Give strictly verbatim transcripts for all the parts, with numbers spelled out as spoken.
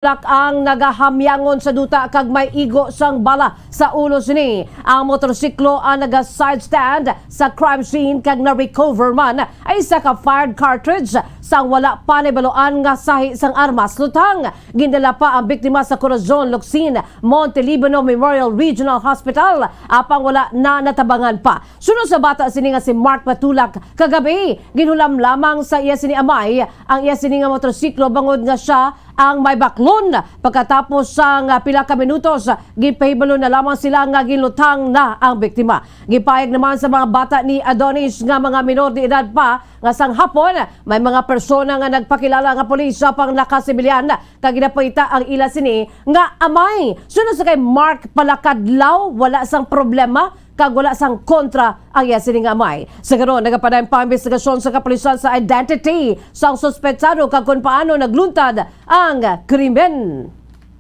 Tulak ang nagahamyangon sa duta kag may igo sang bala sa ulo sini. Ang motorsiklo ang naga-side stand sa crime scene kag na-recover man ay isa ka fired cartridge sang wala pa nahibaluan nga sahi sang armas. Lutang, gindala pa ang biktima sa Corazon Locsin Montelibano Memorial Regional Hospital, apang wala na natabangan pa. Suno sa bata sini nga si Mark Matulak, kagabi ginhulam lamang sa iya sini amay ang iya sini nga motorsiklo bangod nga siya ang may baklon. Pagkatapos sang, ah, pila ka minutos, ginpahibalo na lamang sila nga ginlutang na ang biktima. Gipahayag naman sa mga bata ni Adonis nga mga minor de edad pa nga sang hapon may mga persona nga nagpakilala nga pulis sa pang nakasibilyan kag ginapakita ang ila sini nga amay. Suno sa kay Mark, palakadlaw, wala sang problema kag wala sang kontra ang iya sini nga amay. Sa karon, nagapadayon pa ang investigasyon sa kapulisan sa identity sang suspetsado kag kung paano nagluntad ang krimen.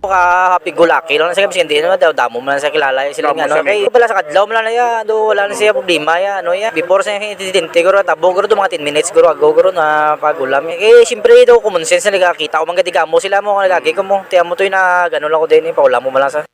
Ka happy go lucky lang siya, kasi hindi naman daw damo man sa kilala sila. Damo nga, no? Sa kay wala sa kadlaw man lang ya, do wala na siya problema ya, ano ya. Before sa insidente guro, tabo guro, do mga ten minutes guro ago guro na pagulam. Eh, siyempre do common sense na nagakita ko, mga digamo sila mo, nagagi ko mo. Tiyan mo to yung na gano'n lang ko din, eh, paulam mo man lang sa.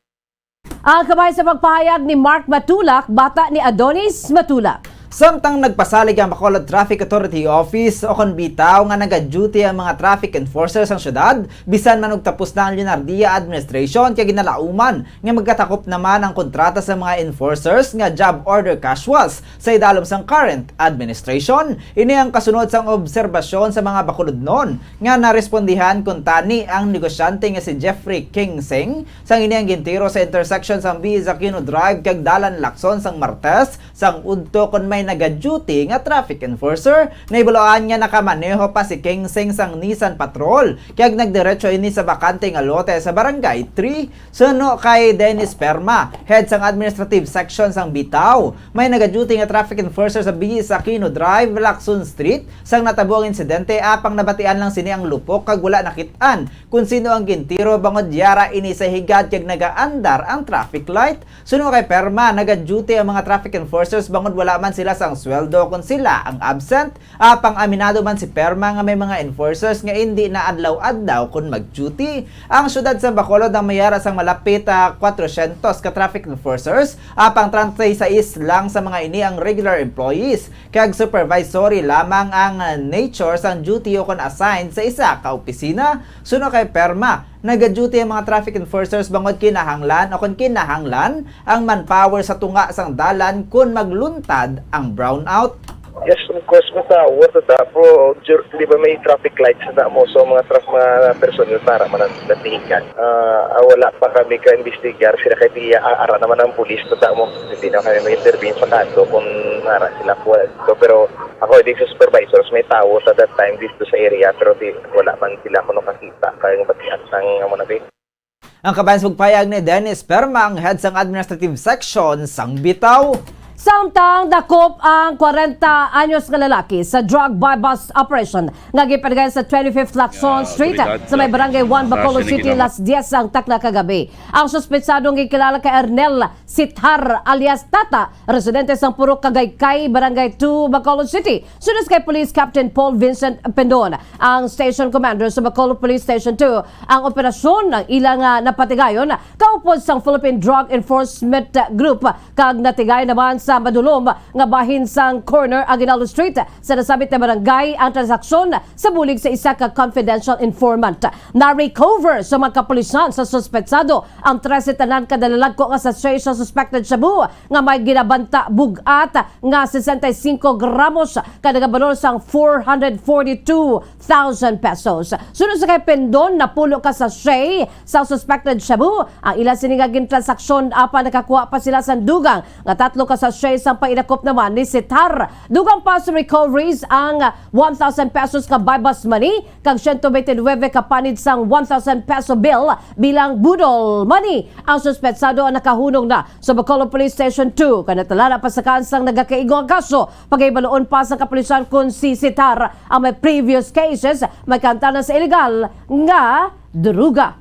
Ang kabay sa pagpahayag ni Mark Matulak, bata ni Adonis Matulak. Samtang nagpasalig ang Bacolod Traffic Authority Office o kon bitaw nga naga-duty ang mga traffic enforcer sang syudad, bisan man og tapos na ang Leonardia administration, kay ginalauman nga magkatakop naman ang kontrata sa mga enforcers nga job order casuals sa idalom sang current administration. Ini ang kasunod sang obserbasyon sa mga Bacolodnon nga narespondihan kuntani ang negosyante nga si Jeffrey King Sing sang ini ang gintiro sa intersection sang B E Aquino Drive kag Dalan Lacson sang Martes, sang udto kon may naga-duty nga traffic enforcer. Nahibaluan nga nakamaneho pa si King Sing sang Nissan Patrol, kag nagdiretso ini sa bakante nga lote sa Barangay three. Suno kay Dennis Perma, head sang administrative section sang Bitaw, may naga-duty nga traffic enforcer sa B E Aquino Drive, Lacson Street, sang natabo ang insidente, apang nabatian lang sini ang lupok kag wala nakit-an kon sino ang gintiro, bangod yara ini sa higad kag nagaandar ang traffic light. Suno kay Perma, naga-duty ang mga traffic enforcers bangod wala man sila sang sweldo kon sila ang absent. Apang aminado man si Perma nga may mga enforcers nga indi na adlaw-adlaw kon mag-duty. Ang siyudad sa Bacolod ang may yara sang malapit, ah, kwatrosyentos ka traffic enforcers, apang treinta y seis lang sa mga ini ang regular employees, kag supervisory lamang ang, ah, nature sang duty o kon assigned sa isa ka opisina. Suno kay Perma, naga-duty ang mga traffic enforcers bangod kinahanglan o kon kinahanglan ang manpower sa tunga sang dalan kon magluntad ang brownout. Yes, of course, matawo ta da. Pero, jur-, di ba may traffic lights na mo? So, mga traf-, mga personnel para man ang natihikan. Ah, ah, wala pa kami ka-investigar. Sila kay di, ah, ara naman ang pulis, ta da mo. Hindi na kami may intervene sa kaso kung ara sila po. So, pero ako, di sa supervisors, may tao sa that time dito sa area, pero di, wala man sila kuno kakita. Kaya yung batian sang amo na, Ang kabayan sa pagpayag ni Dennis Perma, ang head sang administrative section sang Bitaw. Samtang dakop ang kwarenta anyos nga lalaki sa drug buy-bust operation nga ginpatigayon sa twenty-fifth Lacson Street sa may Barangay one, Bacolod City, las dies ang takna kagabi. Ang suspetsado nga gikilala kay Ernel Sithar alias Tata, residente sang Purok Kagaykay, Barangay two, Bacolod City. Suno kay Police Captain Paul Vincent Pendon, ang station commander sa Bacolod Police Station two, ang operasyon ang ilang, ah, napatigayon kaupod sang Philippine Drug Enforcement Group kag natigay naman sa madulom nga bahin sang corner Aguinaldo Street sa nasabit na barangay ang transaksyon sa bulig sa isa ka confidential informant. Na-recover sa mga kapulisan sa suspetsado ang trese tanan ka dalalagko nga sachet sa suspected shabu nga may ginabanta bug-at nga sesenta y cinco gramos ka nagabalor sang four hundred forty-two thousand pesos. Sunod sa kay Pendon, napulo ka sachet sa suspected shabu ang ila sini nga gintransaksyon, apan nakakuha pa sila sang dugang nga tatlo ka sachet sang painakop naman ni Sitar. Dugang pa sa recoveries ang one thousand pesos nga buy-bust money kag siyento bente nuwebe ka panid sang one thousand peso bill bilang budol money. Ang suspetsado ang nakahunong na sa Bacolod Police Station two, kay natala na pa sa kansang nagakaigo ang kaso. Pagahibaloon pa sa kapulisan kung si Sitar ang may previous cases, may kaantanan sa illegal nga droga.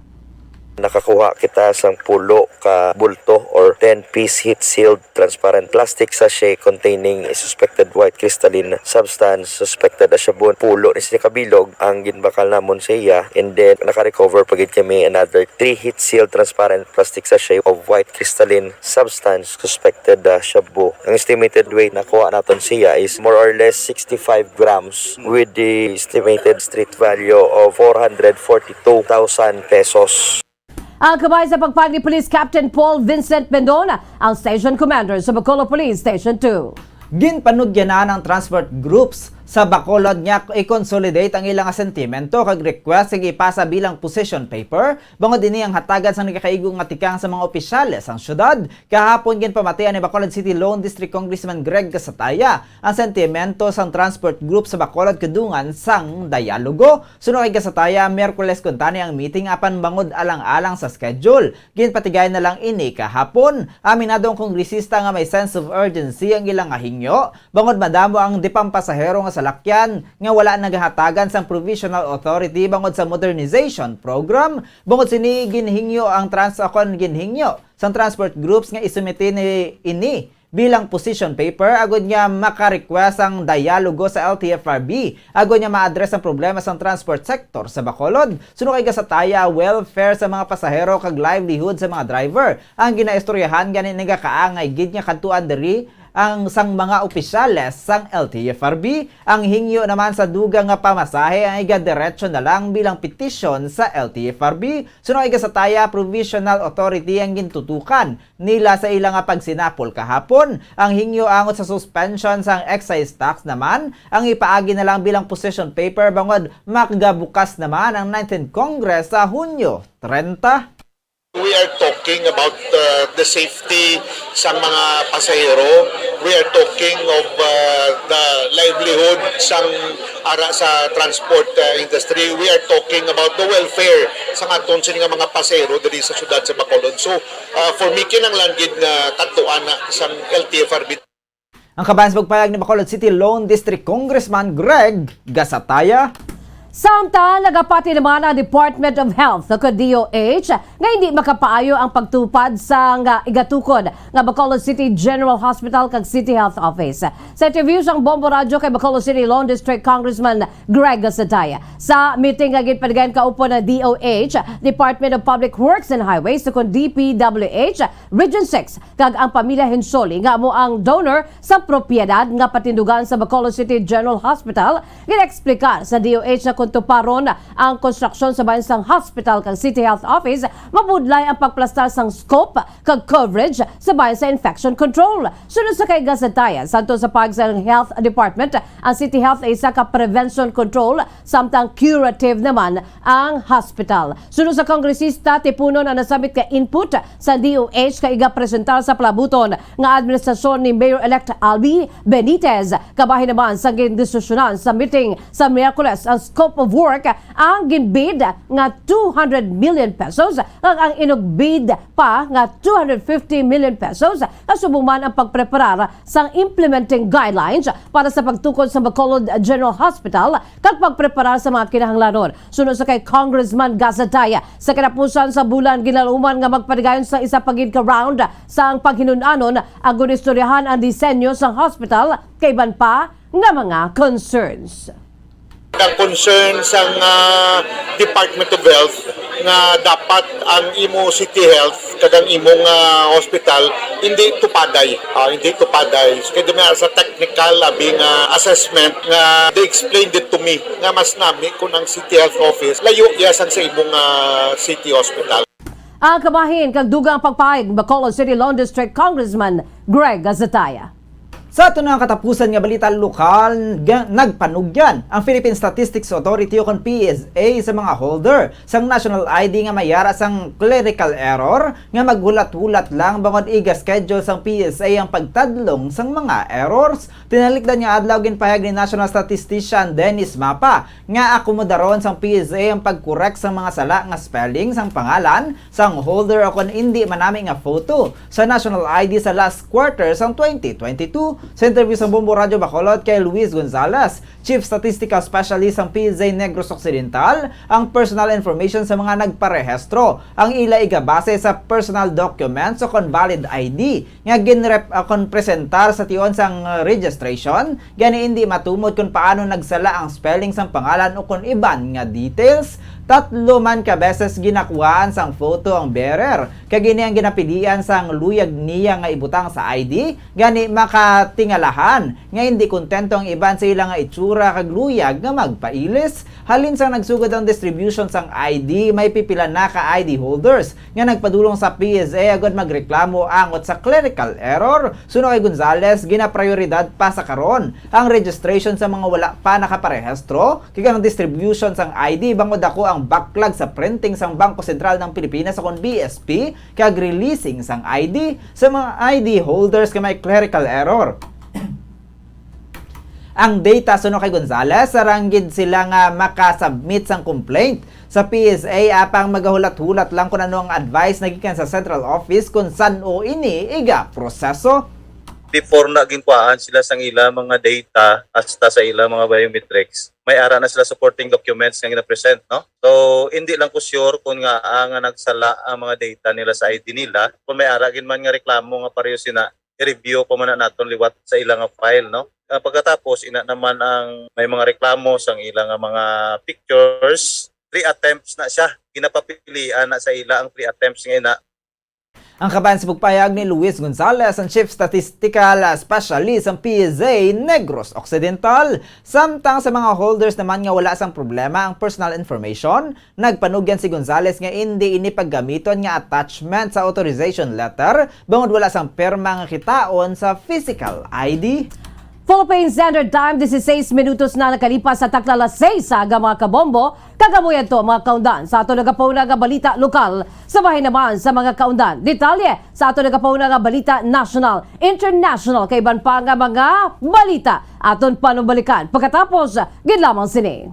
Nakakuha kita sang pulo ka bulto or ten piece heat sealed transparent plastic sachet containing a suspected white crystalline substance, suspected as shabu. Pulo ni sini kabilog ang ginbakal namon sa iya, and then naka-recover pa gid kami another three heat sealed transparent plastic sachet of white crystalline substance, suspected, ah, shabu. Ang estimated weight nakuha naton siya is more or less sixty-five grams, with the estimated street value of four hundred forty-two thousand pesos. Ang kabahin sa pagpahayag ni Police Captain Paul Vincent Mendon, ang Station Commander sa Bacolod Police Station two. Ginpanugyanan ang transport groups sa Bacolod nga i-consolidate ang ilang sentimento kag request nga ipasa bilang position paper bangod ini ang hatagan sang nagakaigo nga tikang sa mga opisyales sang syudad. Kahapon, ginpamatian ni Bacolod City Lone District Congressman Greg Gasataya ang sentimento sang transport group sa Bacolod kadungan sang dialogo. Suno kay Gasataya, Miyerkules kuntani ang meeting apan bangod alang-alang sa schedule, ginpatigay na lang ini kahapon. Aminado ang kongresista nga may sense of urgency ang ila nga hingyo bangod madamo ang di pampasahero nga salakyan nga wala nagahatagan sang provisional authority bangod sa modernization program. Bangod sini, ginhingyo ang trans-, akon ginhingyo sang transport groups nga isumite ni ini bilang position paper agud nga maka-request ang dialogo sa L T F R B agud nga ma-address ang problema sang transport sector sa Bacolod. Suno kay Gasataya, welfare sa mga pasahero kag livelihood sa mga driver ang ginaistoryahan, gani nagakaangay gid nga kadtuan diri ang sang mga opisyales sang L T F R B. Ang hingyo naman sa dugang nga pamasahe ang igadiretso na lang bilang petisyon sa L T F R B. Suno kay Gasataya, provisional authority ang gintutukan nila sa ila nga pagsinapol kahapon. Ang hingyo angot sa suspension sang excise tax naman ang ipaagi na lang bilang position paper bangod makagabukas naman ang nineteenth Congress sa Hunyo trenta. We are talking about uh, the safety sang mga pasahero. We are talking of uh, the livelihood sang ara sa transport uh, industry. We are talking about the welfare sang aton sini nga mga pasahero diri sa syudad sa Bacolod. So uh, for me, kinahanglan gid nga kadtuan na sang L T F R B. Ang kabahin sa pagpahayag ni Bacolod City Lone District Congressman Greg Gasataya. Samtang nagapati naman ang Department of Health o D O H nga hindi makapaayo ang pagtupad sang igatukod nga Bacolod City General Hospital kag City Health Office. Sa interview sang Bombo Radyo kay Bacolod City Lone District Congressman Greg Gasataya sa meeting nga ginpaligayan kaupod ang D O H, Department of Public Works and Highways, ukon D P W H, Region six, kag ang pamilya Hinsoli nga amo ang donor sa propiedad nga patindugan sa Bacolod City General Hospital, gin-eksplikar sa D O H nga kung tuparon ang konstruksyon sa bahin sang hospital kag City Health Office, mabudlay ang pagplastar sang scope kag coverage sa bahin sa infection control. Sunod sa kay Gasataya, santo sa pag sa Health Department, ang City Health ay isa ka prevention control, samtang curative naman ang hospital. Suno sa kongresista, tipunon ang nasabit nga input sa D O H kay igapresentar sa palabuton nga administrasyon ni Mayor-elect Albee Benitez. Kabahin naman sa gindiskusyonan sa meeting sa Miyerkules ang scope of work, ang ginbid nga two hundred million pesos kag ang inugbid pa nga two hundred fifty million pesos, kasubong man ang pagpreparar sang implementing guidelines para sa pagtukod sa Bacolod General Hospital kag pagpreparar sa mga kinahanglanon. Suno sa kay Congressman Gasataya, sa katapusan sa bulan ginaluman nga magpadayon sa isa pa gid ka round sang paghinun-anon, ang gunistoryahan ang disenyo sang hospital kay iban pa nga mga concerns. Ang concern sang ah, Department of Health nga dapat ang imo city health kag ang imong ah, hospital hindi tupaday, ah, hindi tupaday. So, kay dumi sa technical abi nga assessment nga they explained it to me nga mas nami kung ang city health office layo iya sang sa imong ah, city hospital. Ang kabahin kag dugang pagpahayag ni Bacolod City Lone District Congressman Greg Gasataya. Sa aton nga katapusan nga balita lokal, ga- nagpanugyan ang Philippine Statistics Authority o kon P S A sa mga holder sang national I D nga may ara sang clerical error nga maghulat-hulat lang bangod iga-schedule sang P S A ang pagtadlong sang mga errors. Tinalikdan nga adlaw, ginpahayag ni National Statistician Dennis Mapa nga akomodaron sang P S A ang pag-correct sang mga sala nga spelling sang pangalan sang holder o kon indi manami nga photo sa national I D sa last quarter sang twenty twenty-two. Sa interview sa Bombo Radyo Bacolod kay Luis Gonzalez, Chief Statistical Specialist sang P S A Negros Occidental, ang personal information sa mga nagparehistro ang ila igabase sa personal documents o kon valid I D nga ginrep-, ah, kon presentar sa tion sang, ah, registration, gani indi matumod kon paano nagsala ang spelling sang pangalan o kon iban nga details. Tatlo man ka beses ginakuhaan sang photo ang bearer, kag ini ang ginapilian sang luyag niya nga ibutang sa I D, gani makatingalahan nga indi kontento ang iban sa ila nga itsura kag luyag nga magpailis. Halin sang nagsugod ang distribution sang I D, may pipila na ka I D holders nga nagpadulong sa P S A agud magreklamo angot sa clerical error. Suno kay Gonzales, ginaprioridad pa sa karon ang registration sa mga wala pa nakaparehistro, kag ang distribution sang I D bangod daku ang backlog sa printing sang Bangko Sentral ng Pilipinas o kon B S P, kag releasing sang I D sa mga I D holders nga may clerical error. Ang data, suno kay Gonzales, sarang gid sila nga makasubmit sang complaint sa P S A, apang magahulat-hulat lang kung ano ang advice nagikan sa central office kung san-o ini igaproseso. Before na ginkuhaan sila sang ila mga data hasta sa ila mga biometrics, may ara na sila supporting documents nga gina-present, no? So, hindi lang ko sure kung nga, ah, nga nagsala ang mga data nila sa I D nila. Kung may ara gid man nga reklamo nga pareho sina, i-review pa man na naton liwat sa ila nga file, no? Ah, pagkatapos, ina naman ang may mga reklamo sang ila nga mga pictures, three attempts na siya. Ginapapilian na sa ila ang three attempts nga ina. Ang kabahin sa pagpayag ni Luis Gonzalez, ang Chief Statistical Specialist sang P S A Negros Occidental, samtang sa mga holders naman nga wala sang problema ang personal information, nagpanugyan si Gonzalez nga indi ini paggamiton nga attachment sa authorization letter bangod wala sang pirma nga kitaon sa physical I D. Philippine Standard Time, dieciséis minutos na nakalipas sa takna alas seis sa aga, mga kabombo. Kag amo yadto ang mga kaundan sa aton nagapuna nga balita lokal. Sa bahin naman sa mga kaundan, detalye sa aton nagapuna nga balita national, international, kag iban pa nga mga balita aton panubalikan pagkatapos gid lamang sini.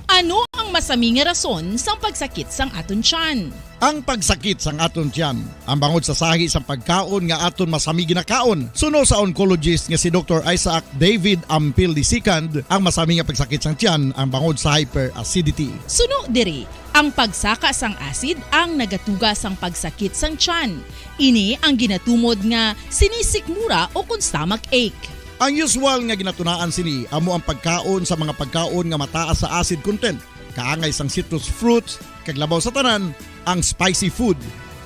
Ano ang masami nga rason sang pagsakit sang aton tiyan? Ang pagsakit sang aton tiyan, ang bangod sa sahi sang pagkaon nga aton masami ginakaon. Suno sa oncologist nga si Doktor Isaac David Ampil the second, ang masami nga pagsakit sang tiyan ang bangod sa hyperacidity. Suno diri, ang pagsaka sang acid ang nagatuga sang pagsakit sang tiyan. Ini ang ginatumod nga sinisikmura o kon stomach ache. Ang usual nga ginatunaan sini amo ang pagkaon sa mga pagkaon nga mataas sa acid content, kaangay sang citrus fruits, kag labaw sa tanan, ang spicy food.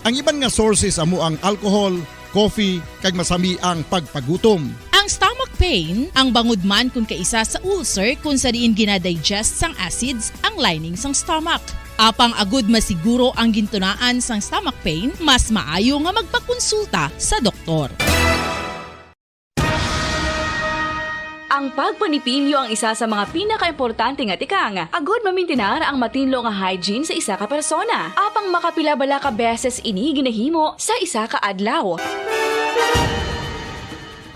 Ang iban nga sources amo ang alcohol, coffee, kag masami ang pagpagutom. Ang stomach pain ang bangod man kon kaisa sa ulcer, kon sa diin ginadigest sang acids ang lining sang stomach. Apang agud masiguro ang gintunaan sang stomach pain, mas maayo nga magpakonsulta sa doktor. Ang pagpanipilyo ang isa sa mga pinakaimportante nga tikang agud mamintinar ang matinlo nga hygiene sa isa ka persona. Apang makapila bala ka beses ini ginahimo sa isa ka adlaw?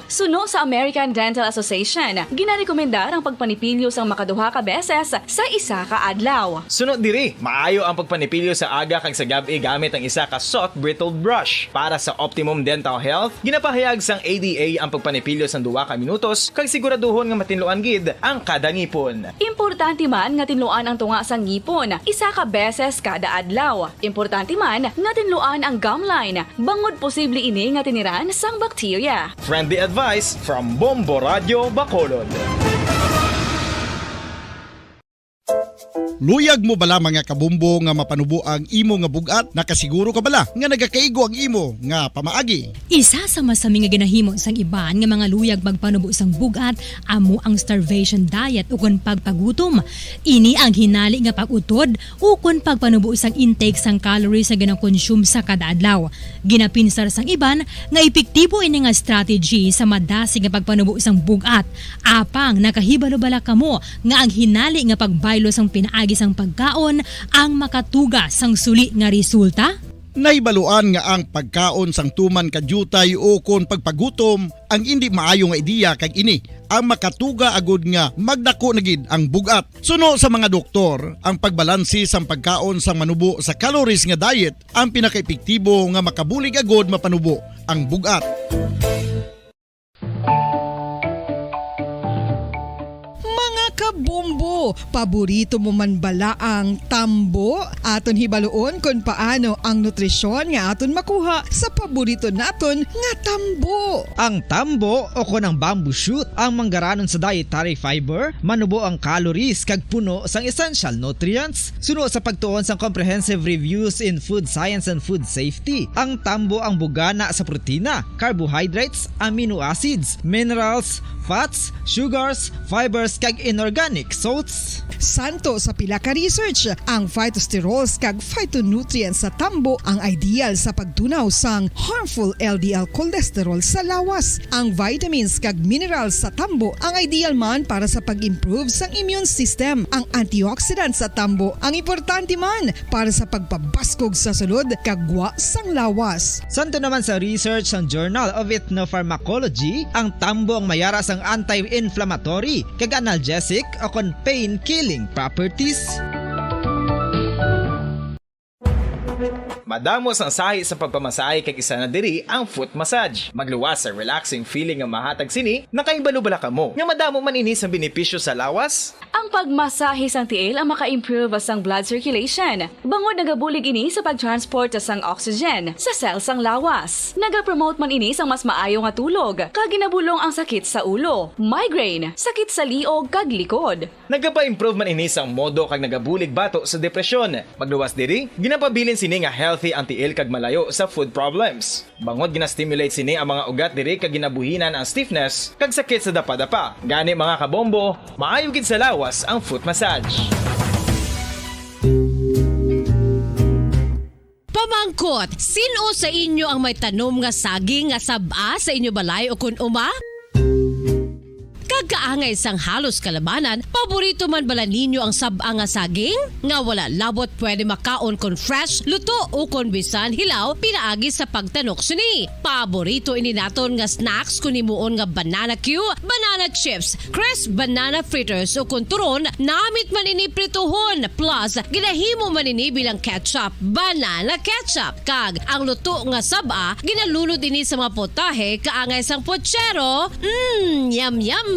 Suno sa American Dental Association, ginarekomendar ang pagpanipilyo sang makaduha ka beses sa isa ka adlaw. Suno diri, maayo ang pagpanipilyo sa aga kag sa gab-i gamit ang isa ka soft bristled brush. Para sa optimum dental health, ginapahayag sang A D A ang pagpanipilyo sang duha ka minutos kag siguraduhon nga matinluan gid ang kada ngipon. Importante man nga tinluan ang tunga sang ngipon isa ka beses kada adlaw. Importante man nga tinluan ang gum line, bangod posible ini nga tiniran sang bakterya. Friendly advice from Bombo Radyo Bacolod. Luyag mo bala, mga kabombo, nga mapanubo ang imo nga bug-at? Nakasiguro ka bala nga nagakaigo ang imo nga pamaagi? Isa sa masami nga ginahimo sang iban nga mga luyag magpanubo sang bug-at amo ang starvation diet ukon pagpagutom. Ini ang hinali nga pag-utod ukon pagpanubo sang intake sang calories nga ginakonsume sa kada adlaw. Ginapinsar sang iban nga epektibo ini nga strategy sa madasig nga pagpanubo sang bug-at. Apang nakahibalo bala kamo nga ang hinali nga pagbaylo sang pinaagi sang pagkaon ang makatuga sang suli nga resulta? Nahibaluan nga ang pagkaon sang tuman ka diutay ukon pagpagutom ang indi maayo nga ideya, kag ini ang makatuga agud nga magdako na gid ang bug-at. Suno sa mga doktor, ang pagbalanse sang pagkaon sang manubo sa calories nga diet ang pinakaepektibo nga makabulig agud mapanubo ang bug-at. Paborito mo man bala ang tambo? Aton hibaluon kon paano ang nutrisyon nga aton makuha sa paborito naton nga tambo. Ang tambo o kon ang bamboo shoot ang manggaranon sa dietary fiber, manubo ang calories kag puno sang essential nutrients. Suno sa pagtuon sang Comprehensive Reviews in Food Science and Food Safety, ang tambo ang bugana sa protina, carbohydrates, amino acids, minerals, fats, sugars, fibers, kag inorganic salts. Santo sa pila ka research, ang phytosterols kag phytonutrients sa tambo ang ideal sa pagtunaw sang harmful L D L cholesterol sa lawas. Ang vitamins kag minerals sa tambo ang ideal man para sa pag-improve sang immune system. Ang antioxidants sa tambo ang importante man para sa pagpabaskog sa sulod kag gwa sang lawas. Santo naman sa research sang Journal of Ethnopharmacology, ang tambo ang mayara sang anti-inflammatory kag analgesic o kon pain-killing properties. Madamo sang sahi sa pagpamasahe kag isa na diri ang foot massage. Magluwas sa relaxing feeling nga mahatag sini, nakahibalo bala kamo nga madamo man ini sang benepisyo sa lawas? Ang pagmasahe sang tiil ang maka-improve sang blood circulation, bangod nagabulig ini sa pag-transport sang oxygen sa cell sang lawas. Nagapromote man ini sang mas maayo nga tulog, kag ginabulong ang sakit sa ulo, migraine, sakit sa liog, kag likod. Nagapa-improve man ini sang modo kag nagabulig bato sa depresyon. Magluwas diri, ginapabilin sini nga healthy ang tiil kag malayo sa foot problems. Bangod gina-stimulate sini ang mga ugat diri kag ginabuhinan ang stiffness kag sakit sa dapadapa. Gani, mga kabombo, maayo gid sa lawas ang foot massage. Pamangkot, sin-o sa inyo ang may tanom nga saging nga sab-a sa inyo balay o kun uma? Kag kaangay sang halos kalabanan, paborito man bala ninyo ang sab-a nga saging? Nga wala labot pwede makaon kon fresh, luto, o kon bisan hilaw pinaagi sa pagtanok sini. Paborito ini naton nga snacks kon himuon nga banana cue, banana chips, crisp banana fritters, o kon turon, namit man ini prituhon, plus ginahimo man ini bilang ketchup, banana ketchup. Kag ang luto nga sab-a, ginalunod ini sa mga putahe kaangay sang puchero. Mm, yum, yum!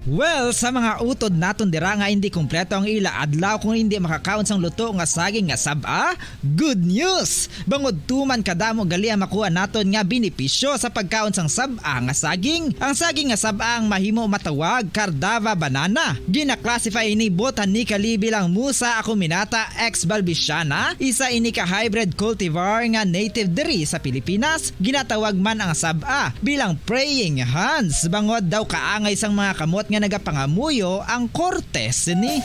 Well, sa mga utod naton dira nga hindi kompleto ang ila adlaw kung hindi makakaon sang luto nga saging nga sab-a, good news! Bangod tuman kadamo gali ang makuha naton nga benepisyo sa pagkaon sang sab-a nga saging. Ang saging nga sab-a ang mahimo matawag Cardava banana. Gina-classify ini botanically bilang Musa acuminata ex balbisiana, isa ini ka hybrid cultivar nga native diri sa Pilipinas. Ginatawag man ang sab-a bilang praying hands, bangod daw kaangay sang mga kamot nga nagapangamuyo ang korte sini.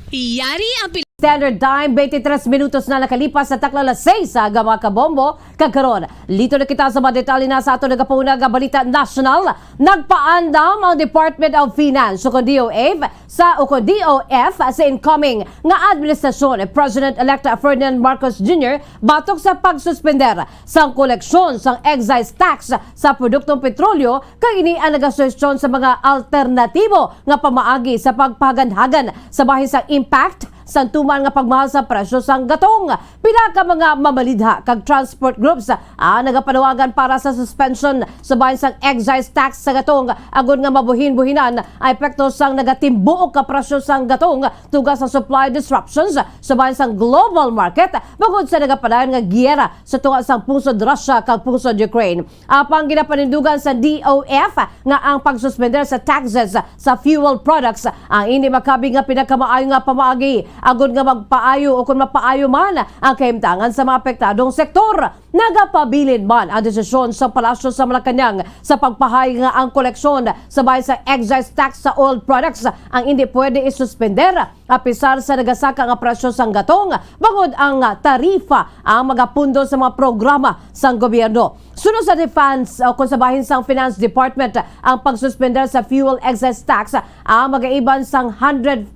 Yari ang Pil- Standard Time, twenty-three minutos na nakalipas sa takna alas sais sa aga, mga kabombo. Kag karon, lito na kita sa mga detalye na sa ato nagapauna nga balita nasyonal. Nagpaandam ang Department of Finance, o kon D O F, sa, o kon D O F, sa incoming nga administrasyon ni President-elect Ferdinand Marcos Junior batok sa pagsuspender sang koleksyon sang excise tax sa produktong petrolyo, kag ini ang nagasuhestyon sa mga alternatibo nga pamaagi sa pagpahaganhagan sa bahin sang impact sang tuman nga pagmahal sa presyo sang gatong. Pila ka mga mamalidha kag transport groups ang nagapanawagan para sa suspension sa bahin sang excise tax sa gatong, agod nga mabuhin-buhinan ang epekto sang nagatimbuok ka presyo sang gatong tungod sa supply disruptions sa bahin sang global market, bangod sa nagapadayon nga giyera sa tunga sang pungsod Russia kag pungsod Ukraine. Apang ginapanindugan sa D O F nga ang pagsuspender sa taxes sa fuel products ang indi makabig nga pinakamaayo nga pamaagi, agod nga magpaayo o kon mapaayo man ang kahimtangan sa mga apektadong sektor. Nagapabilin man ang desisyon sa Palasyo sa Malacañang sa pagpahay nga ang koleksyon sa bahin sa excise tax sa oil products ang indi pwede isuspender, apisar sa nagasaka nga presyo sang gatong, bangod ang tarifa ang magapundo sa mga programa sang gobyerno. Suno sa Defense, o kon sa bahin sang Finance Department, ang pagsuspender sa fuel excise tax ang magaiban sang hundred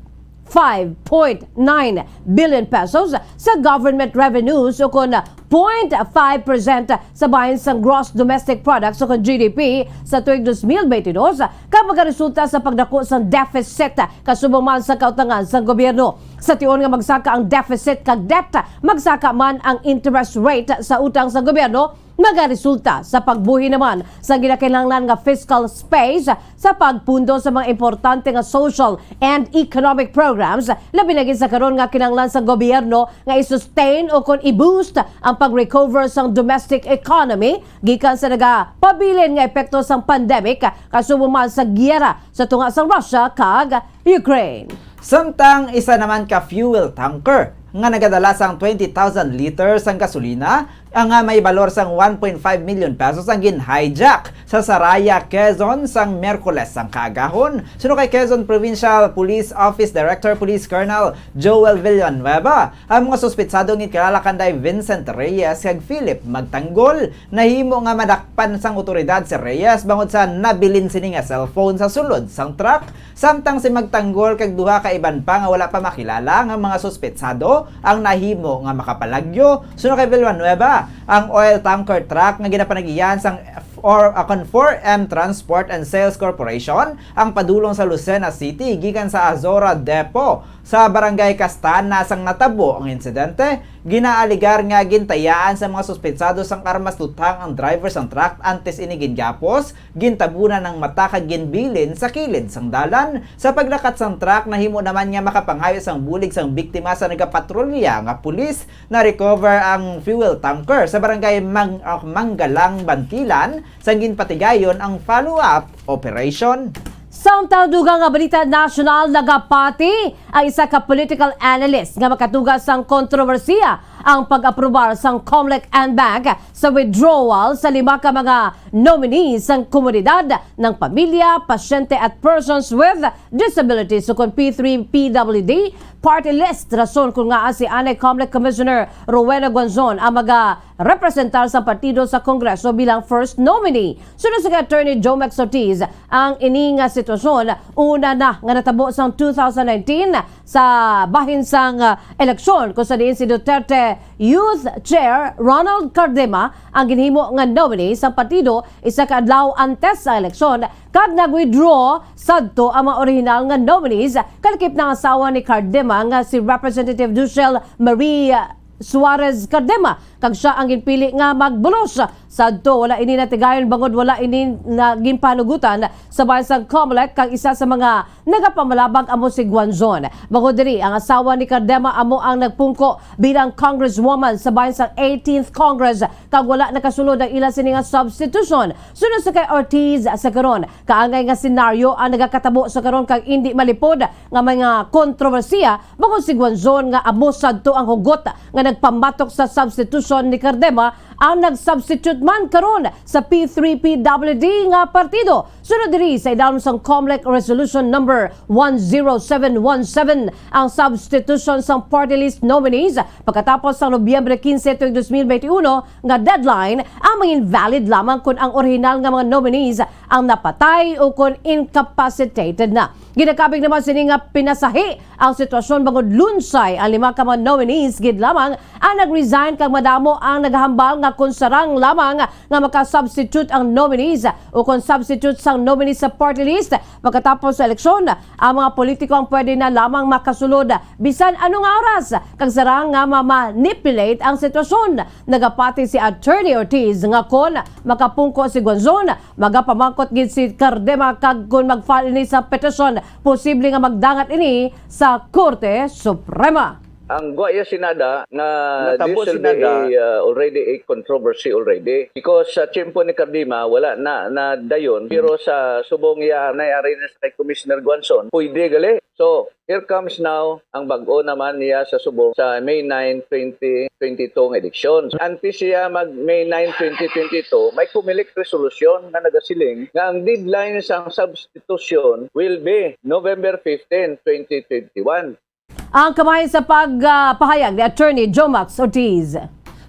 five point nine billion pesos sa government revenues, o kon point five percent sa bahin sang gross domestic products, o kon G D P, sa tuig dos mil beintidos, kag magaresulta sa pagdako sang deficit kasubong man sa kautangan sang gobyerno. Sa tion nga magsaka ang deficit kag debt, magsaka man ang interest rate sa utang sa gobyerno, magaresulta sa pagbuhi naman sa ginakinahanglan nga fiscal space sa pagpundo sa mga importante nga social and economic programs, labi na gid sa karon nga kinahanglan sa gobyerno nga i-sustain o kon i-boost ang pag-recover sang domestic economy gikan sa nagapabilin nga epekto sang pandemic, kasubo man sa giyera sa tunga sang Russia kag Ukraine. Samtang isa naman ka fuel tanker nga nagadala sang twenty thousand liters sang gasolina, ang nga may balor sang one point five million pesos, ang gin-hijack sa Saraya, Quezon, sang Miyerkules sang kaagahon. Suno kay Quezon Provincial Police Office Director Police Colonel Joel Villanueva, ang mga suspetsado nga kilala kanday Vincent Reyes kag Philip Magtanggol. Nahimo nga madakpan sang awtoridad si Reyes bangod sa nabilin sini nga cellphone sa sulod sang truck. Samtang si Magtanggol kag duha ka iban pa nga wala pa makilala nga mga suspetsado ang nahimo nga makapalagyo. Suno kay Villanueva, ang oil tanker truck nga ginapanagihan sang or, uh, kon four M Transport and Sales Corporation ang padulong sa Lucena City gikan sa Azora Depot sa Barangay Castana sang natabo ang insidente. Ginaaligar nga gintayaan sa mga suspetsado sang armas luthang ang driver sang truck antes ini gingapos, gintabunan ang mata kag ginbilin sa kilid sang dalan. Sa paglakat sang truck, nahimo naman nga makapangayo sang bulig sang biktima sa nagapatrolya nga pulis. Na-recover ang fuel tanker sa barangay Mang-, ah, Manggalang, Bantilan, sang ginpatigayon ang follow-up operation. Samtang dugang nga balita nasyonal, nagapati ang isa ka political analyst nga makatuga sang kontrobersiya ang pag-aprobar sang Comelec and Bank sa withdrawal sa lima ka mga nominees sang komunidad, ng pamilya, pasyente at persons with disabilities, ukon P three P W D party list. Rason kon ngaa si anay Comelec Commissioner Rowena Guanzon ang magarepresentar sa partido sa Kongreso bilang first nominee. Suno si Attorney Jomax Ortiz, ang ini nga sitwasyon una na nga natabo sang two thousand nineteen sa bahin sang, ah, eleksyon, kung sa diin si Duterte Youth Chair Ronald Cardema ang ginhimo nga nominee sang partido isa ka adlaw antes sa eleksyon, kag nag-withdraw sadto ang mga orihinal nga nominees, kalakip na ang asawa ni Cardema nga si Representative Dushel Marie Suarez Cardema, kag sia ang ginpili nga magbulos. Sadto, wala ini natigayon bangod wala ini na ginpanugutan sa bahin sang Comelec, kag isa sa mga nagapamalabag amo si Guanzon. Bangod diri, ang asawa ni Cardema amo ang nagpungko bilang congresswoman sa bahin sang eighteenth Congress, kag wala nakasulod ang ila sini nga substitution. Suno sa kay Ortiz, sa karon, kaangay nga senaryo ang nagakatabo sa karon kag indi malipod nga mga kontrobersiya bangod si Guanzon nga amo sadto ang hugot nga nagpamatok sa substitution ni Cardema ang nag-substitute man karon sa P three P W D nga partido. Sunod diri, sa idalom sang Comelec Resolution Number one zero seven one seven, ang substitution sang party list nominees pagkatapos sang Nobyembre quince tuig dos mil veintiuno nga deadline ang mangin valid lamang kon ang orihinal nga mga nominees ang napatay o kon incapacitated na. Ginakabig naman sini nga pinasahi ang sitwasyon bangod lunsay ang lima ka mga nominees gid lamang ang nag-resign, kag madamo ang nagahambal nga kon sarang lamang nga maka-substitute ang nominees o kon substitute sang nominees sa party list pagkatapos sa eleksyon, ang mga politiko ang pwede na lamang makasulod bisan ano nga oras kag sarang nga ma-manipulate ang sitwasyon. Nagapati si Attorney Ortiz nga kon makapungko si Guanzon, magapamangkot gid si Cardema kag kon mag-file ini sa petisyon, posible nga magdangat ini sa Korte Suprema. Ang gwa iya sinada nga Natabo this will sinada. be a, uh, already a controversy already. Because sa tiyempo ni Cardema, wala na, na dayon. Pero sa subong iya, na ari na sa kay Commissioner Guanzon, pwede gali. So, here comes now ang bag-o naman niya sa subong sa May nine, twenty twenty-two nga eleksyon. Antes siya mag May nine, twenty twenty-two, may Comelec resolution nga nagasiling nga ang deadline sang substitution will be November fifteen, twenty twenty-one. Ang kamay sa pag, ah, pahayag ni Attorney Jomax Ortiz.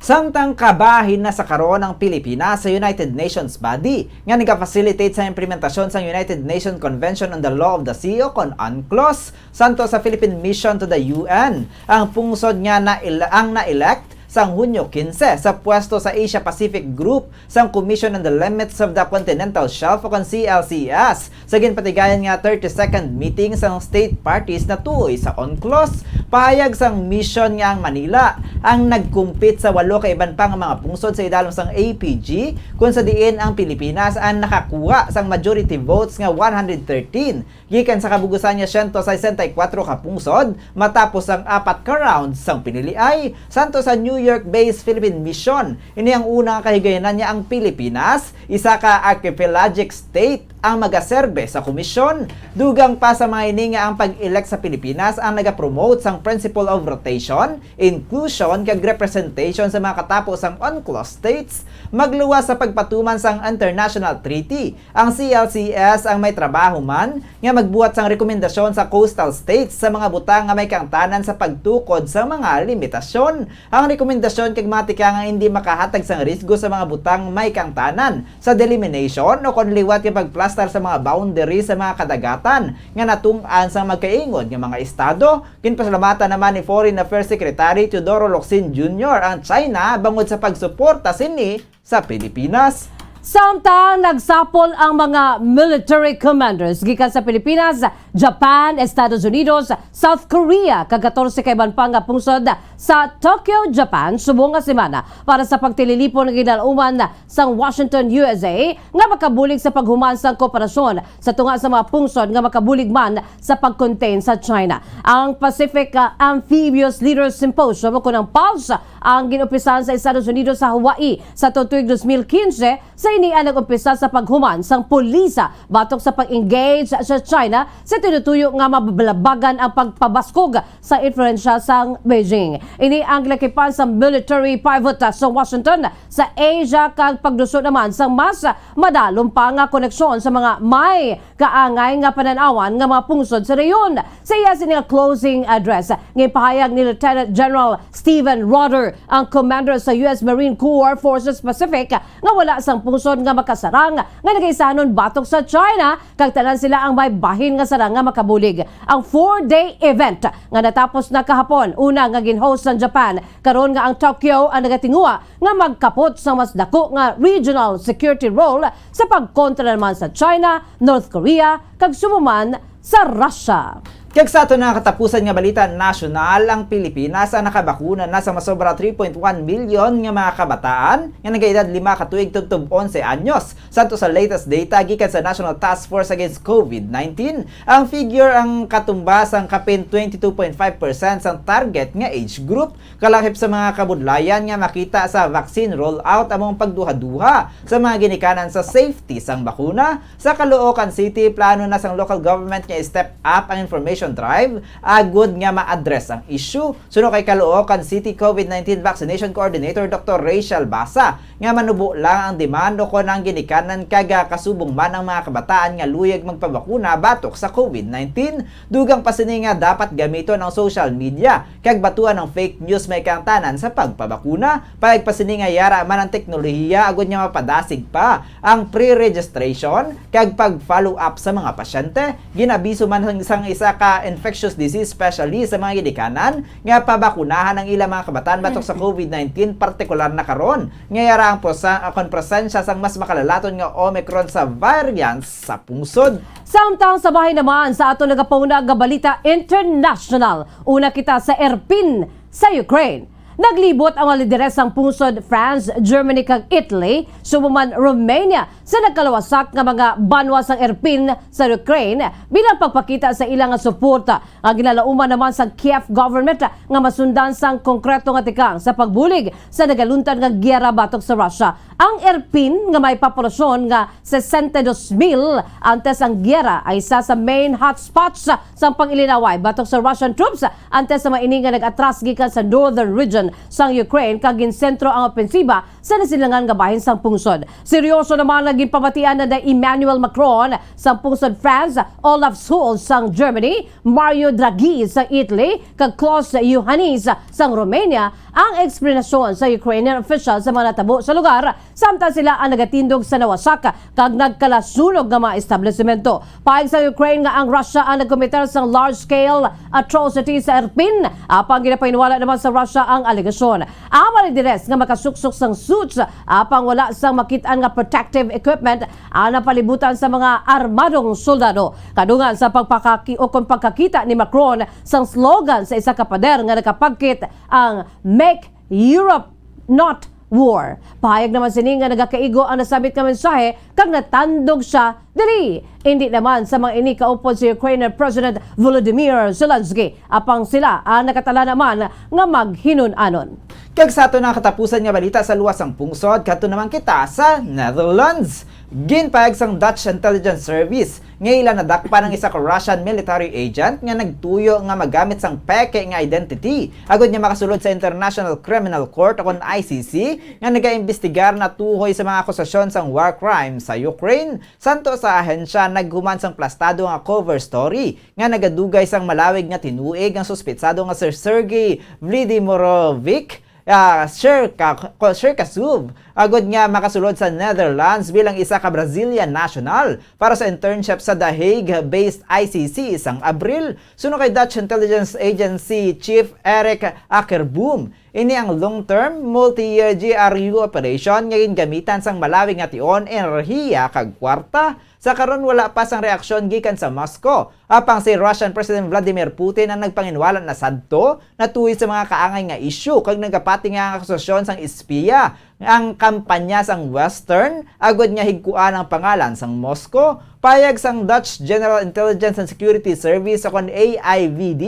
Samtang kabahin na sa karon ang Pilipinas sa United Nations body nga nagafacilitate sa implementasyon sang United Nations Convention on the Law of the Sea o kon UNCLOS, santo sa Philippine Mission to the U N, ang pungsod nga na ang na-elect sang Hunyo quince sa pwesto sa Asia-Pacific Group sang Commission on the Limits of the Continental Shelf o kon C L C S. Sa ginpatigayon nga thirty-second meeting sang state parties natuoy sa UNCLOS, pahayag sang mission nga ang Manila ang nagkumpit sa walo ka iban pa nga mga pungsod sa idalom sang A P G, kun sa diin ang Pilipinas ang nakakuha sang majority votes nga one hundred thirteen gikan sa kabug-usan nga siyento sesenta y kuwatro ka pungsod matapos ang apat ka round sang piniliay, santo sa New York-based Philippine Mission. Ini ang una nga kahigayonan nga ang Pilipinas, isa ka archipelagic state, ang magaserbe sa komisyon. Dugang pa sa mga ini nga ang pag-elect sa Pilipinas ang nagapromote sang principle of rotation, inclusion, kag representation sa mga katapo sang UNCLOS states, magluwas sa pagpatuman sang international treaty. Ang C L C S ang may trabaho man nga magbuhat sang rekomendasyon sa coastal states sa mga butang nga may kaangtanan sa pagtukod sa mga limitasyon. Ang rekomendasyon kag mga tikang nga hindi makahatag sang risgo sa mga butang may kaangtanan sa delimitation o kon liwat nga pagplastar sa mga boundary sa mga kadagatan nga natun-an sang magkaingon nga mga estado. Ginpasalamatan naman ni Foreign Affairs Secretary Teodoro Locsin Junior ang China bangod sa pagsuporta sini sa Pilipinas. Samtang nagsapol ang mga military commanders gikan sa Pilipinas, Japan, Estados Unidos, South Korea, kag katorse ka iban pa nga pungsod sa Tokyo, Japan, subong nga semana para sa pagtililipon nga ginalauman sang Washington, U S A, nga makabulig sa paghuman sang kooperasyon sa tunga sa mga pungsod nga makabulig man sa pag-contain sa China. Ang Pacific, ah, Amphibious Leaders Symposium o kon ang PALS ang gin-umpisahan sa Estados Unidos sa Hawaii sa tuig dos mil quince. Sa ini ang nag-umpisa sa paghuman sang pulisa batok sa pag-engage sa China sa tinutuyo nga mabalabagan ang pagpabaskog sa influensya sang Beijing. Ini ang gilakipan sa military pivot sa Washington sa Asia kag pagduso naman sang mas madalom pa nga koneksyon sa mga may kaangay nga panan-awan nga mga pungsod sa rehiyon. Sa iya sini nga closing address, ginpahayag ni Lieutenant General Stephen Roder, ang commander sa U S Marine Corps Forces Pacific, nga wala sang pungsod nga makasarang nga nagaisanon batok sa China, kag tanan sila ang may bahin nga sarang nga makabulig. Ang four-day event nga natapos na kahapon, una nga gin-host sang Japan, karon nga ang Tokyo ang nagatinguha nga magkapot sa mas dako nga regional security role sa pagkontra naman sa China, North Korea, kag subong man sa Russia. Kag sa aton nga katapusan nga balita nasyonal, ang Pilipinas ang nakabakuna na sa masobra three point one milyon nga mga kabataan nga nagaedad lima ka tuig tubtob onse anyos. Santo sa latest data gikan sa National Task Force Against COVID nineteen, ang figure ang katumba sang kapin twenty-two point five percent sang target nga age group. Kalahip sa mga kabudlayan nga makita sa vaccine rollout amo ang pagduhaduha sa mga ginikanan sa safety sang bakuna. Sa Caloocan City, plano na sang local government nga i-step up ang information drive agud nga ma-address ang issue. Suno kay Caloocan City COVID nineteen Vaccination Coordinator Doctor Rachel Basa, nga manubo lang ang demand o kon ang ginikanan kag, ah, kasubong man ang mga kabataan nga luyag magpabakuna batok sa COVID nineteen. Dugang pa sini nga dapat gamiton ang social media kag batuan ang fake news may kaangtanan sa pagpabakuna. Pahayag pa sini nga yara man ang teknolohiya agud nga mapadasig pa ang pre-registration kag pag-follow up sa mga pasyente. Gin-abiso man sang, sang isa ka infectious disease specialist sa mga ginikanan nga pabakunahan ang ilang mga kabataan batok sa COVID nineteen, partikular na karon nga yara ang prosa-, kon presensya sang mas makalalaton nga Omicron sa variants sa pungsod. Samtang sa bahin naman sa aton nagapauna nga balita international, una kita sa Irpin sa Ukraine. Naglibot ang mga lideres sang pungsod France, Germany, kag Italy, subong man Romania, sa nagkalawasak nga mga banwa sang Irpin sa Ukraine bilang pagpakita sa ila nga suporta. Ang ginalauman naman sa Kiev government nga masundan sang konkreto nga tikang sa pagbulig sa nagaluntad nga giyera batok sa Russia. Ang Irpin, nga may populasyon nga sesenta y dos mil antes ang giyera, ay isa sa main hotspots sang pag-ilinaway batok sa Russian troops antes sa mga ini nga nag-atras gikan sa northern region sang Ukraine kag ginsentro ang opensiba sa nasilangan nga bahin sang pungsod. Seryoso naman nga ginpamatian na ni Emmanuel Macron sang pungsod France, Olaf Scholz sang Germany, Mario Draghi sang Italy, kag Klaus Iohannis sang Romania ang eksplanasyon sa Ukrainian official sa mga natabo sa lugar, samtang sila ang nagatindog sa nawasak kag nagkalasunog nga mga establisemento. Pahayag sa Ukraine nga ang Russia ang nagkometer sang large-scale atrocity sa Irpin, apang ginapahiniwala naman sa Russia ang investigasyon. Amo ni Dines nga makasuksok sang suits apang wala sang makit-an nga protective equipment ang napalibutan sa mga armadong soldado. Kadungan sa pagpakaki-, o kon pagkakita ni Macron sang slogan sa isa ka pader nga nakapagkit ang "Make Europe Not War." Pahayag naman sini nga nagakaigo ang nasambit nga mensahe kag natandog siya diri. Indi naman sa mga ini kaupod si Ukraine President Volodymyr Zelensky, apang sila ang nakatala naman nga maghinun-anon. Kag sa ato na katapusan nga balita sa luwas sang pungsod, kadto naman kita sa Netherlands. Ginpahayag sang Dutch Intelligence Service nga ila nadakpan ang isa ka Russian military agent nga nagtuyo nga magamit sang peke nga identity agud nga makasulod sa International Criminal Court o kon I C C nga nagaimbestigar natuhoy sa mga akusasyon sang war crime sa Ukraine. Santo sa ahensya naghuman sang plastado nga cover story nga nagadugay sang malawig nga tinuig ang suspetsado nga si Sergei Vladimirovich, ah, Cherka-, Cherkasov, agud nga makasulod sa Netherlands bilang isa ka Brazilian national para sa internship sa The Hague-based I C C sang Abril. Suno kay Dutch Intelligence Agency Chief Eric Akkerboom, ini ang long-term, multi-year G R U operation nga gingamitan sang malawig nga tion, enerhiya, kag kwarta. Sa karon, wala pa sang reaksyon gikan sa Moscow. Apang si Russian President Vladimir Putin ang nagpanginwala na sadto natuhoy sa mga kaangay nga isyu kag nagapati nga ang akusasyon sang espiya ang kampanya sang Western agud nga higkuan ang pangalan sang Moscow. Payag sang Dutch General Intelligence and Security Service o kon A I V D.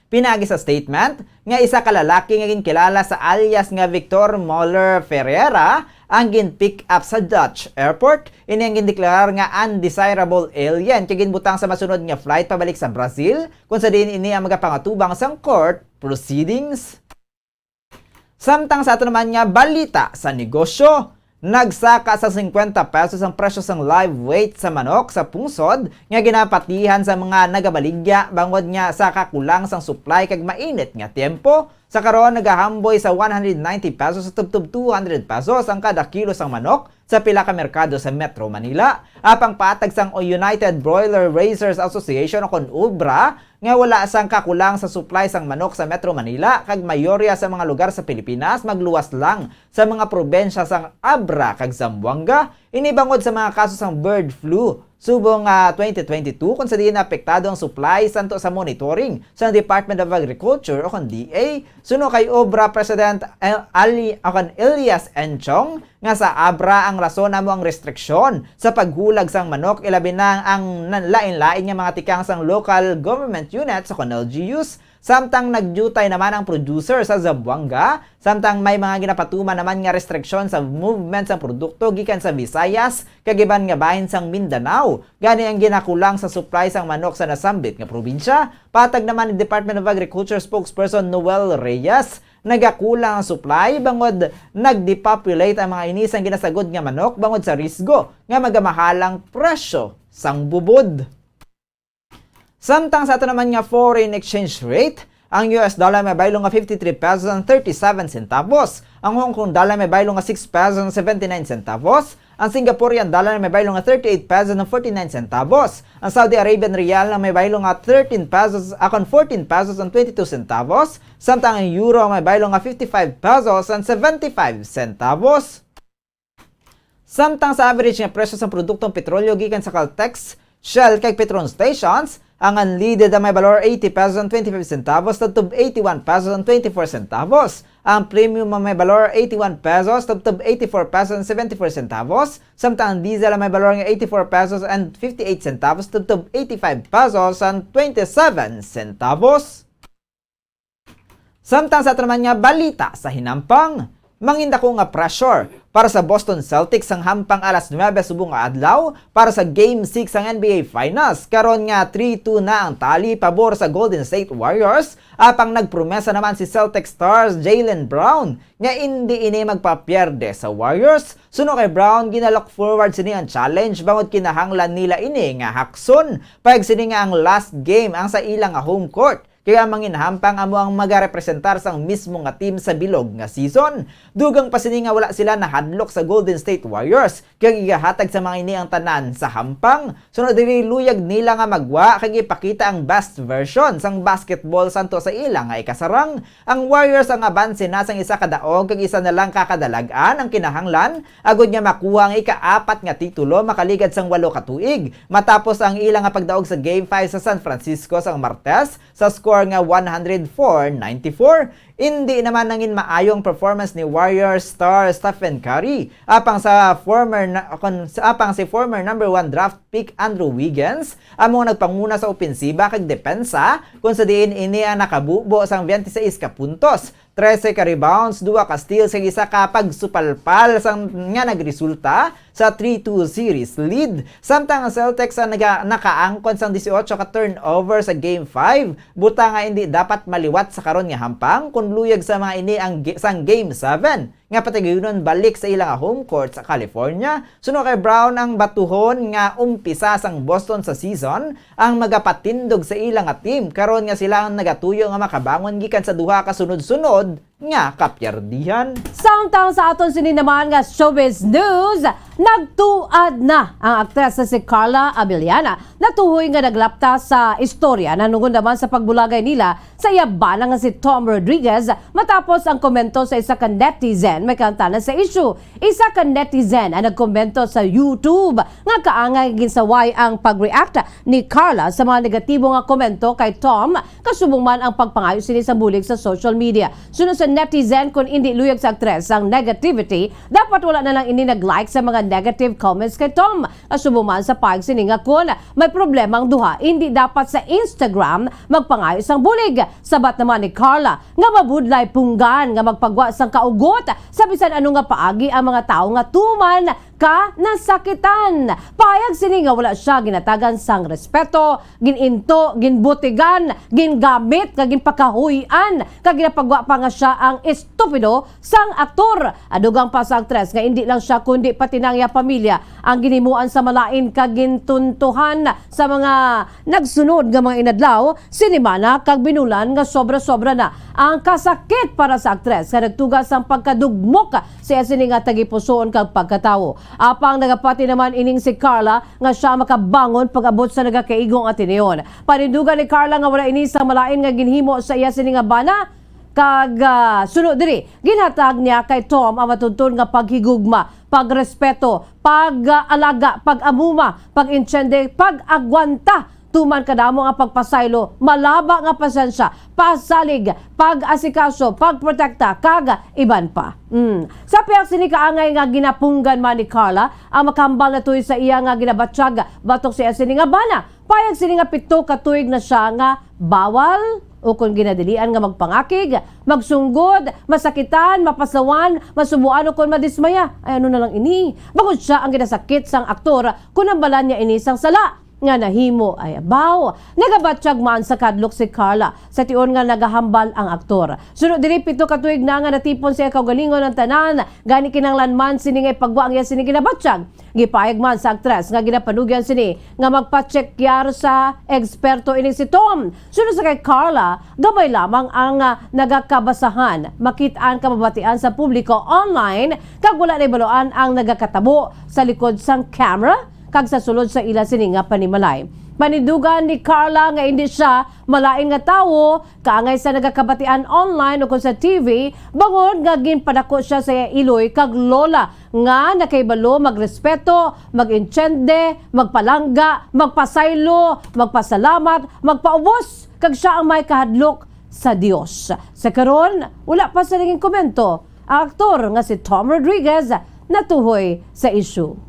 Pinaagi sa statement nga isa ka lalaki nga ginkilala sa alias nga Victor Moller Ferreira ang gin-pick up sa Dutch airport. Ini ang gindeklarar nga undesirable alien kag ginbutang sa masunod nga flight pabalik sa Brazil, kung sa diin ini ang magapangatubang sang court proceedings. Samtang sa ato naman nga balita sa negosyo, nagsaka sa singkwenta pesos ang presyo sang live weight sa manok sa pungsod nga ginapatihan sa mga nagabaligya bangod nga sa kakulang sang supply kag mainit nga tiempo. Sa karon, nagahamboy sa one hundred ninety pesos sa tubtob two hundred pesos ang kada kilo sang manok sa pila ka merkado sa Metro Manila. Apang patag sang United Broiler Raisers Association o kon ubra, nga wala sang kakulang sa supply sang manok sa Metro Manila kag mayorya sa mga lugar sa Pilipinas magluwas lang sa mga probensya sang Abra kag Zamboanga, ini bangod sa mga kaso sang bird flu subong, ah, twenty twenty-two, kung sa diin apektado ang supply santo sa monitoring sa Department of Agriculture o kon D A. Suno kay obra President El-, Ali, o kon Elias Enchong, nga sa Abra ang rason amo ang restriksyon sa paghulag sang manok, ilabi na ang nan-, lain-lain nga mga tikang sang local government units o kon L G Us, samtang nagdiutay naman ang producer sa Zamboanga, samtang may mga ginapatuman naman nga restriksyon sa movement sang produkto gikan sa Visayas kag iban nga bahin sang Mindanao. Gani ang ginakulang sa supply sang manok sa nasambit nga probinsya, patag naman ni Department of Agriculture spokesperson Noel Reyes. Nagakulang ang supply bangod nagdepopulate ang mga ini sang ginasagod nga manok bangod sa risgo nga magamahal ang presyo sang bubod. Samtang sa ato naman nga foreign exchange rate, ang U S dollar may baylo nga fifty-three pesos and thirty-seven centavos, ang Hong Kong dollar may baylo nga six pesos and seventy-nine centavos, ang Singaporean dollar may baylo nga thirty-eight pesos and forty-nine centavos, ang Saudi Arabian riyal nga may baylo nga thirteen pesos, akon fourteen pesos and twenty-two centavos, samtang ang euro may baylo nga fifty-five pesos and seventy-five centavos. Samtang sa average nga presyo sang produktong petrolyo gikan sa Caltex, Shell kag Petron stations, ang unleaded ang may balor eighty pesos and twenty-five centavos tubtob eighty-one pesos and twenty-four centavos. Ang premium ang may balor eighty-one pesos tubtob eighty-four pesos and seventy-four centavos, samtang ang diesel ang may balor nga eighty-four pesos and fifty-eight centavos tubtob eighty-five pesos and twenty-seven centavos. Samtang sa ato naman nga balita sa hinampang, mangindako nga pressure para sa Boston Celtics ang hampang alas nuebe subong nga adlaw para sa Game six sang N B A Finals. Karon nga three two na ang tali pabor sa Golden State Warriors, apang nagpromesa naman si Celtics stars Jaylen Brown nga indi ini magpapierde sa Warriors. Suno kay Brown, ginalook forward sini ang challenge bangod kinahanglan nila ini nga hakson, pag sini nga ang last game ang sa ila nga home court. Kaya ang manginhampang amo ang magarepresentar sang mismo nga team sa bilog nga season. Dugang pa sini nga wala sila nahadlok sa Golden State Warriors, kag igahatag sa mga ini ang tanan sa hampang. Sunod diri, luyag nila nga magwa kag ipakita ang best version sang basketball santo sa ila nga ikasarang. Ang Warriors ang abanse na sang isa ka daog kag isa na lang ka kadalag-an ang kinahanglan agod nga makuha ang ikaapat nga titulo makaligad sang walo ka tuig, matapos ang ila nga pagdaog sa Game five sa San Francisco sang Martes sa score nga one hundred four ninety-four. Indi naman nangin maayo ang performance ni Warriors star Stephen Curry, apang sa former na, kon, sa, apang si former number one draft pick Andrew Wiggins amo ang nagpanguna sa opensiba kag depensa, kung sa diin ini ang nakabubo sang twenty-six ka puntos, trese ka rebounds, duha ka steals, kag isa ka pagsupalpal sang, nga nagresulta sa three two series lead. Samtang ang Celtics ang naga-, nakaangkon sang dieciocho ka turnover sa Game five, butang nga indi dapat maliwat sa karon nga hampang, kun luyag sa mga ini ang gi-, sang Game seven nga patagayunon balik sa ila nga home court sa California. Suno kay Brown, ang batuhon nga umpisa sang Boston sa season ang magapatindog sa ila nga team, karon nga sila ang nagatuyo nga makabangon gikan sa duha ka sunod-sunod nga kapyerdihan. Samtang sa aton sini naman nga showbiz news, nagtuad na ang aktres nga si Carla Abellana. Natuhoy nga naglapta sa istorya nahanungod naman sa pagbulagay nila sa iya bana nga si Tom Rodriguez matapos ang komento sa isa ka netizen may kaangtanan sa issue. Isa ka netizen ang nagkomento sa YouTube nga kaangay ginsaway ang pag-react ni Carla sa mga negatibo nga komento kay Tom, kasubong man ang pagpangayo sini sa bulig sa social media. Suno sa netizen, kun indi luyag sa aktres ang negativity, dapat wala na lang ini nag-like sa mga negative comments kay Tom. Kasubong man sa pahayag sini nga kun may problema ang duha, indi dapat sa Instagram magpangayo sang bulig. Sabat naman ni Carla nga mabudlay punggan nga magpagwa sang kaugot sa bisan ano nga paagi ang mga tawo nga tuman ka nasakitan. Pahayag sini nga wala siya ginatagan sang respeto, gininto, ginbutigan, gingamit, kag ginpakahuy-an, kag ginapagwa pa nga siya ang estupido sang aktor. Adugang pa sa aktres nga indi lang siya kundi pati na ang iya pamilya ang ginhimuan sa malain kag gintuntuhan sa mga nagsunod nga mga inadlaw, sinimana kag binulan nga sobra-sobra na ang kasakit para sa aktres nga nagtuga sang pagkadugmok sa iya sini nga tagipusoon kag pagkatawo. Apang nagapati naman ining si Carla nga siya makabangon pag-abot sa nagakaigo nga tinuon. Panindugan ni Carla nga wala ini sang malain nga ginhimo sa iya sini nga bana, kag, ah, suno diri, ginhatag niya kay Tom ang matuntun nga paghigugma, pagrespeto, pag-alaga, pag-amuma, pag-intiende, pag-agwanta tuman kadamo nga pagpasaylo, malaba nga pasensya, pasalig, pag-asikaso, pagprotekta, kag iban pa. Mm. Sa pihak sini, kaangay nga ginapunggan man ni Carla ang makahambal natuhoy sa iya nga ginabatyag batok sa iya sini nga bana. Payag sini nga pito ka tuig na siya nga bawal o kon ginadilian nga magpangakig, magsunggod, masakitan, mapasawan, masubuan o kon madismaya. Ay, ano na lang ini? Bangod siya ang ginasakit sang aktor kon hambalan niya ini sang sala nga nahimo. Ay, abaw, nagabatyag man sa kahadlok si Carla sa tion nga nagahambal ang aktor. Suno diri, pito ka tuig na nga natipon sa iya kaugalingon ang tanan, gani kinahanglan man sini nga ipagwa ang iya sini ginabatyag. Gipahayag man sa aktres nga ginapanugyan sini nga magpatsekyar sa eksperto ini si Tom. Suno sa kay Carla, gamay lamang ang, ah, nagakabasahan, makit-an, kababatian sa publiko online, kag wala na ibaluan ang nagakatabo sa likod sang camera kag sa sulod sa ila sini nga panimalay. Panindugan ni Carla nga indi siya malain nga tawo, kaangay sa nagakabatian online o kon sa T V, bangod nga ginpadako siya sa iya iloy kag lola nga nakahibalo magrespeto, mag-intiende, magpalangga, magpasaylo, magpasalamat, magpaubos, kag siya ang may kahadlok sa Dios. Sa karon, wala pa sila naging komento ang aktor nga si Tom Rodriguez natuhoy sa issue.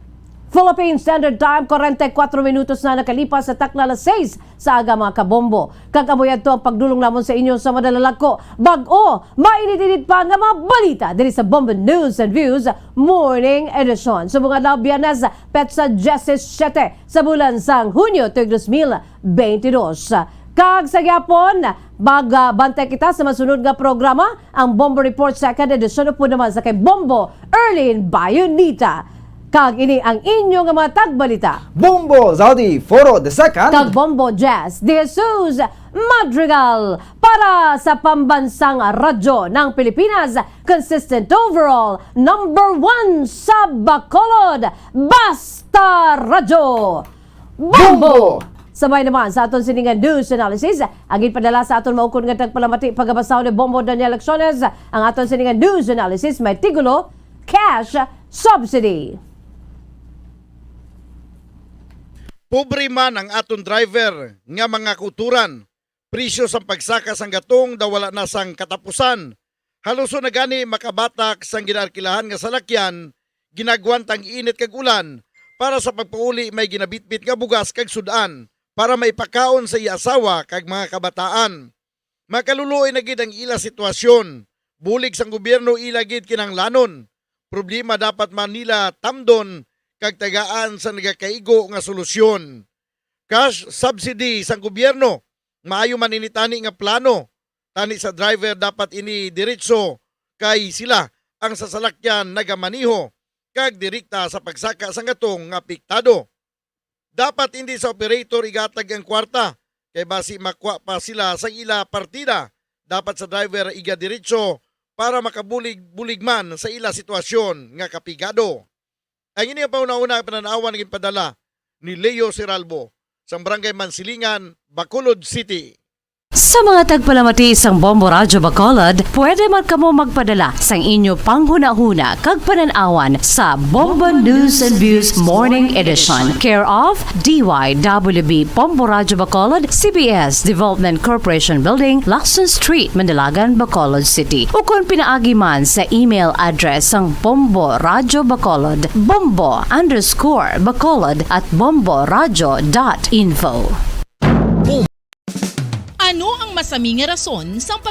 Philippine Standard Time, forty-four minutos na nakalipas sa takna alas sais sa aga, mga kabombo. Kag amo yadto ang pagdulong namon sa inyo sa madalag ko. Bag-o, mainit-init pa nga mga balita diri sa Bombo News and Views Morning Edition. Subong adlaw, Biyernes, petsa diyesisiyete sa bulan sang Hunyo, tuig dos mil beintidos. Kag sa gihapon, magbantay kita sa masunod nga programa, ang Bombo Report Second Edition, upod naman sa kay Bombo Erlin Bayonita. Kag ini ang inyo nga mga tagbalita. Bombo Zaudi Foro the second. Kag Bombo Jazz de Jesus Madrigal para sa pambansang radyo ng Pilipinas, consistent overall, number one sa Bacolod, Basta Radyo. Bombo! Sabay naman sa aton siningan news analysis, ang ginpadala sa aton maukon nga tagpalamati pagabasahon ni Bombo Daniel Acciones. Ang aton siningan news analysis may tigulo, Cash Subsidy. Pobre man ang aton driver nga mga kauturan, presyo sang pagsaka sang gatong daw wala na sang katapusan. Haluson na gani makabatak sang ginaarkilahan nga salakyan, ginagwanta ang init kag ulan para sa pagpauli may ginabitbit nga bugas kag sud-an para maipakaon sa iya asawa kag mga kabataan. Makaluluoy na gid ang ila sitwasyon. Bulig sang gobyerno ila gid kinahanglanon. Problema dapat man nila tamdon kag tagaan sa nagakaigo nga solusyon. Cash subsidy sang gobyerno, maayo man ini tani nga plano. Tani sa driver dapat ini diretso kay sila ang sa salakyan nagamaniho kag direkta sa pagsaka sang gatong nga apektado. Dapat hindi sa operator igatag ang kwarta kay basi makwa pa sila sa ila partida. Dapat sa driver igadiretso para makabulig-bulig man sa ila sitwasyon nga kapigado. Ang ini ang pauna-una nga panan-awan nga ginpadala ni Leo Seralbo sang Barangay Mansilingan, Bacolod City. Sa mga tagpalamati sang Bombo Radyo Bacolod, pwede man kamo magpadala sang inyo panghunahuna kag panan-awan sa Bombo News and Views Morning Edition, care of D Y W B Bombo Radyo Bacolod, C B S Development Corporation Building, Lacson Street, Manalagan, Bacolod City, ukon pinaagi man sa email address sang Bombo Radyo Bacolod, bombo underscore bacolod at bomboradyo dot info. Ano ang masami nga rason sang pag